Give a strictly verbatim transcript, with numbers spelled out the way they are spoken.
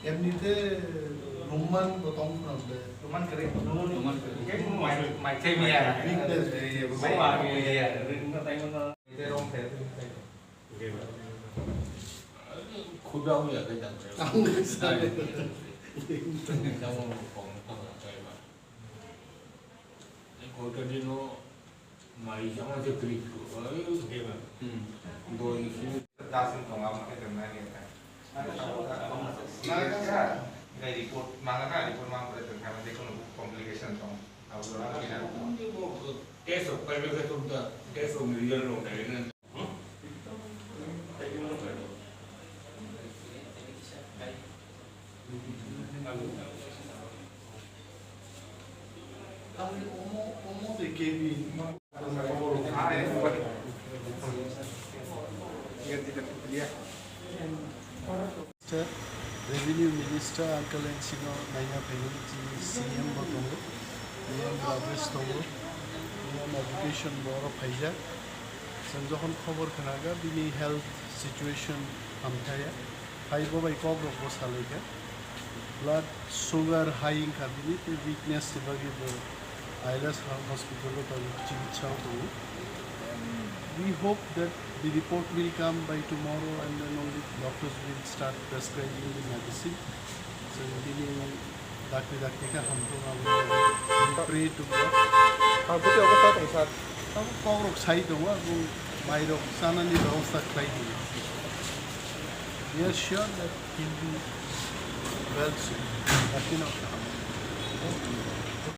এমনিতে রোমান প্রথম খনলে রোমান করে রোমান করে। Mai mai chai miya. Weakness. Mai miya. Ring na tai mo. Ite rong the. Khuda hu ya kai dan. Ang sai. Kamu kong kong kai ba. Kota dino mai jama je kri ko. Doi si. Dasin tong am ke tong na ni ta. Ngai report mangana report mang pore tong kama de kono complication tong. Au jora kina. Test of private tong ta test of real tong ta. Minister, Revenue Minister Uncle N C no naina phainai chini C M bo tongo, P M Rajesh tongo, P M Education bo oro phaijak. Chwng jokhon khobor khnaga bini health situation hamthaya, phai bo bai kok rok bo salaikha. Blood sugar high wngkha bini, tei weakness ni bagwi bo Ailas ha-, hospital o tongo, chikitsa o tongo. We hope that the report will come by tomorrow and then only doctors will start prescribing the medicine. So, bini dakti dakti khe hamthung abo we pray to God. Hamkhe tei obo sa tong sir. Abo kok rok sai tongo, abo mai rok chanani bebosta khlai di. We are sure that he'll be well soon. Dakti no kaham.